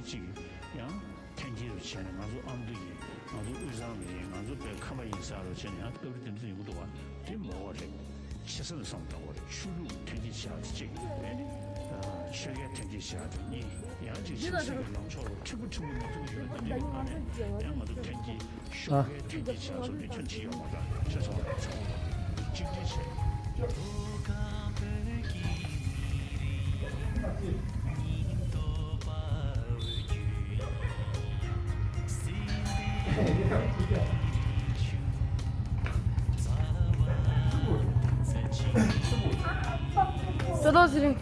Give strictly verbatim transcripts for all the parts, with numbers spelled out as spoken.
གཅིག་ཡང་འཐེན་འཁྱེར་བྱས་ནས་ང་ཚོ་ཨ་མདོ་ཡིན། ང་ཚོ་དབུས་གཙང་ཡིན། ང་ཚོ་བོད་ཁམས་པ་ཡིན་ཟེར་བྱས་ནས་ཡང་སྐབས་རེ་དེ་འདྲ་ཡོང་གི་འདུག་བ། དེ་མ་དགོས་རེད། ཆེ་ས་ནས་བསམ་བཏང་དགོས་རེད། ཆོས་ལུགས་འཐེན་འཁྱེར་བྱས་ཏེ་གཅིག་ཨེ་ནི། ཆོལ་ཁའི་འཐེན་འཁྱེར་བྱས་ཏེ་གཉིས། ཡང་གཅིག་ཆབ་སྲིད་ཀྱི་ལངས་ཕྱོགས་ལ་མཁྲེགས་པོ་མཁྲེགས་པོ་མ་ཐུག་ཡོད་དེ་འདྲ་ཡོད་ན་ནས་ཡང་ང་ཚོ་འཐེན་འཁྱེར། ཤོག་ཁའི་འཐེན་འཁྱེར་བྱས་སོང་དུས་ཁྱོན་ཆེ་ཡོད་མ་རེད། ཁྱོད་ཚོ་ཚང་མ་གཅིག་སྒྲིལ་བྱས། ལྟོ་ལྡོག་ཟེར།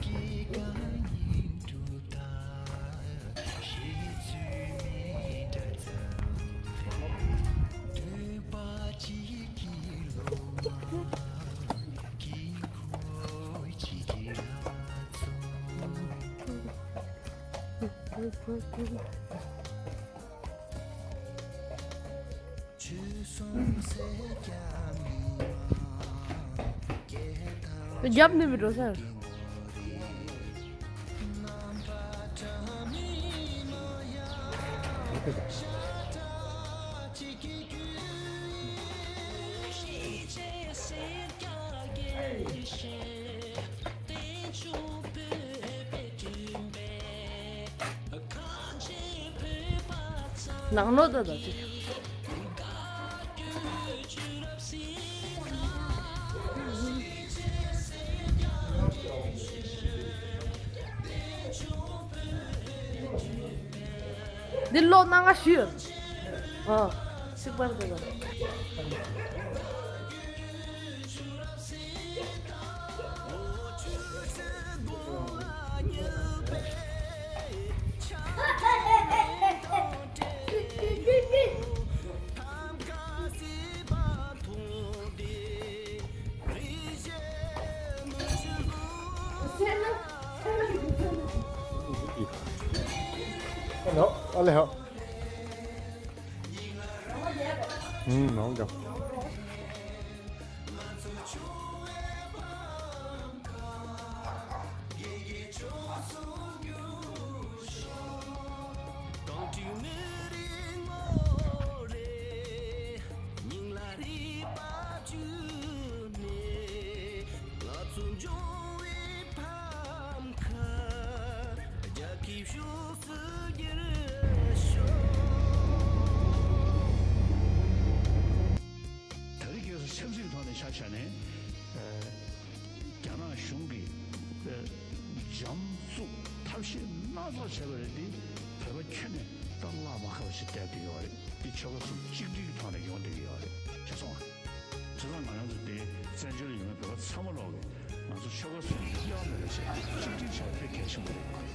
རྒྱབ་ནས་མི་འགྲོ་ས། ནང་ལོགས་ད་ད་ཅིག་འདི་ལོ་ལྔ་ཞུ་ཡོད། ཨ། ཚིག་པར་དེ་ལ། Hello, hello. ང་ཚོ་ཕྱོགས་བས་ཕམ་ཁ། གེ་གེ་ཕྱོགས་སུ་རྒྱུ་ཤོག་གངས་ཁྲོད་མི་རིགས་ངོ་རེ། སྙིང་ལ་རུས་པ་བཅུག་ནས། ང་ཚོ་འབྱུང་བའི་ཕམ་ཁ། རྒྱལ་ཁའི་ཕྱོགས་སུ་བསྒྱུར་ཤོག་ད་རེས་ཁ་སང་ཆབ་སྲིད་ཐོག་ནས་ཆ་བཞག་ནས། ཨ། རྒྱ་ནག་གཞུང་གིས། ཨ། འཇམ་རྩུབ་ཐབས་ཤེས་སྣ་ཚོགས་བྱས་པ་རེད་དེ། བོད་པ་ཁྱོན་ནས་ད་བརླག་མ་ཁ་བ་ཞིག་བསྡད་བསྡད་ཡོད་རེད། འདི་ཆོལ་ཁ་གསུམ་གཅིག་སྒྲིལ་གྱི་ཐོག་ནས་ཡོང་བསྡད་ཀྱི་ཡོད་རེད། ཤེས་སོང་ང་། བྱས་ཙང་ང་རང་ཚོ་དེ་བཙན་བྱོལ་ཡོད་མཁན་བོད་པ་ཚང་མ་ལོག་གིས་ང་ཚོ་ཆོལ་ཁ་གསུམ་གཡོ་བ་མེད་པ་བྱས་གཅིག་སྒྲིལ་བྱས་པ་དཔེ་གལ་ཆེན་པོ་རེད།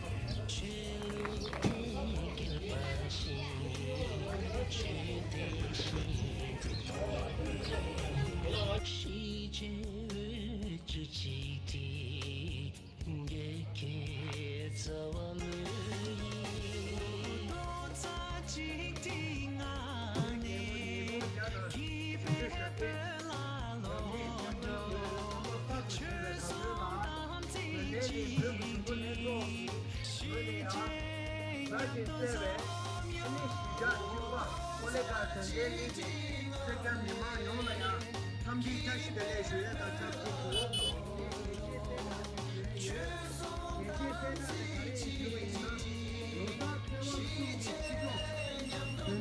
དོན་ཚན་གཉིས་ཀྱི་སློབ་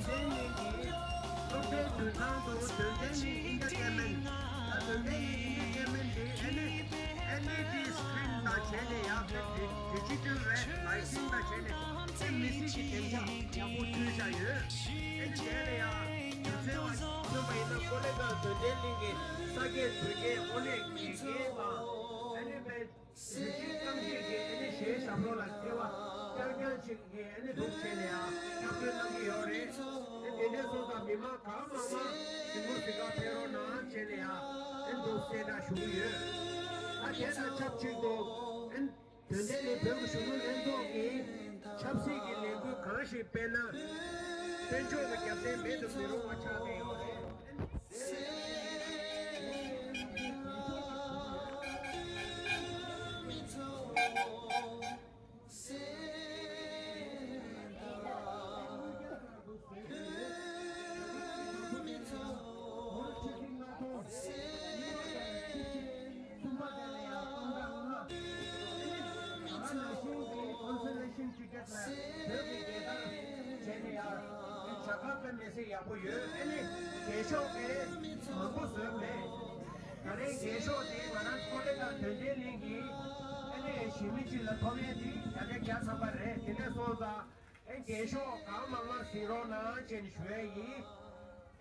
གྲྭའི་མདུན་ཐང་དུ་དོན་ཚན་གཉིས་ཨིན་ཊར་ཊེན་མེན་ཊི། ད་དོན་ཚན་གཉིས་ཨིན་ཊར་ཊེན་མེན་ཊི་དེ་ཨ་ནི་ཨེལ་ཨི་ཌི་སི་ཀི་རིན་དང་བྱས་ནས་ཡང་ཌི་ཇི་ཊལ་རེ་ལའི་སིང་དང་བྱས་ནས་དེ་མི་སྲིད་ཀྱི་བདེ་འཇགས་ཡག་པོ་བསྐྲུན་བཞག་ཡོད། ཨེ་ནི་དེ་ལ་ཡང་དུས་ཚོད་བ་ཐོན་པ་ཡིན་ན་ཀོ་ལེ་གྷལ་དོན་ལྡན་གླིང་གི་ས་སྐྱེས་བུ་སྐྱེས་ཨོ་ལེ་དགེ་རྒན་དང་ཨ་ནི་པའི། དེ་བཞིན་གཏམ་བཤད་ཀྱི་ཨ་ནི་གཞས་ཞབས་བྲོ་ལ་སྐྱེ་བ་རྐྱང་རྐྱང་ཅིག་གི་ཨ་ནི་འདུག་བྱས་ནས་ཡང་འཁྲབ་སྟོན་གནང་གི་ཡོད་རེད། དེ་དེ་འདྲ་སོང་ཙང་མི་མང་གང་མང་མང་གཟིགས་མོ་གཟིགས་ག་ཕེབས་རོགས་གནང་བྱས་ནས་ཡང་ཨ་ནི་འདུག་གསལ་བསྒྲགས་ཞུ་གི་ཡོད། ད་དེ་དང་ཆབས་ཅིག་ཏུ་ཨ་ནི་དོན་ཚན་ནི་བོད་ཀྱི་གཞོན་ནུ་ལྷན་ཚོགས་ཀྱིས་ཆབ་སྲིད་ཀྱི་ལས་འགུལ་གང་ཞིག་སྤེལ་ན་དཔལ་འབྱོར་གྱི་རྒྱབ་རྟེན་མེད་དུ་མི་རུང་བ་ཆགས་བསྡད་ཡོད་རེད། ཚེ་ཡག་པོ་ཡོད། ཨ་ནི་རྒྱན་ཤོག་དེ་མང་པོ་བཟོས་མེད། ད་རེས་རྒྱན་ཤོག་དེ་ང་རང་ཚོ་ལས་དང་དོན་ལྡན་གླིང་གི་ཨ་ནི་གཞིས་མི་སྤྱི་ལ་ཐོབ་ཡས་དེ་བརྒྱ་ཆ་བརྒྱ་ཚང་པ་རེད། དེ་ནས་སོང་ཙང་ཨ་རྒྱན་ཤོག་གང་མང་མང་ཟིན་རོགས་གནང་ཅེས་ཞུ་ཡས་ཡིན།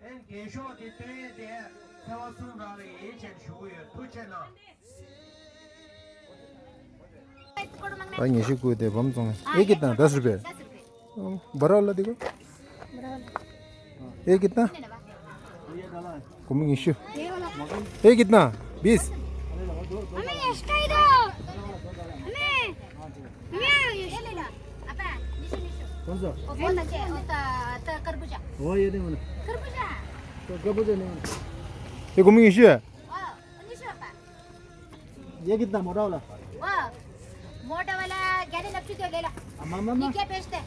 ཨ་རྒྱན་ཤོག་དེ་སྟོན་ཡས་དེ་ཚེས་པ་གསུམ་རང་ལ་ཡིན་ཅེས་ཞུ་གི་ཡོད། ཐུགས་རྗེ་གནང་། ད་ཉི་ཤུ་དགུ་དེ་བམ་བཙོང་ཨེ་ཀི་དང་ད་སུར་པེ། འབར་བ་ལ་དེ་གོ། ཨེ་ཀི་དང་། སྒོར་མོ་ཉི་ཤུ། ཨེ་ཀི་དང་བིས། हमें इसका ही दो। हमें हमें ये ले ला। आपा, निशु निशु। कौन सा? वो बच्चे, वो ता, ता खरबूजा। वो ये नहीं होना। खरबूजा। तो खरबूजा नहीं होना। ये घूमेंगे इशू है। ओ, निशु आपा। ये कितना मोटा वाला? वो मोटा वाला ग्यारह नब्बे का ले ला। मामा मामा। निक्के बेचते।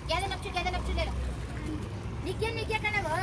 ग्यारह नब्बे, ग्यारह नब्बे ले ला। निक्के निक्के का ना वो।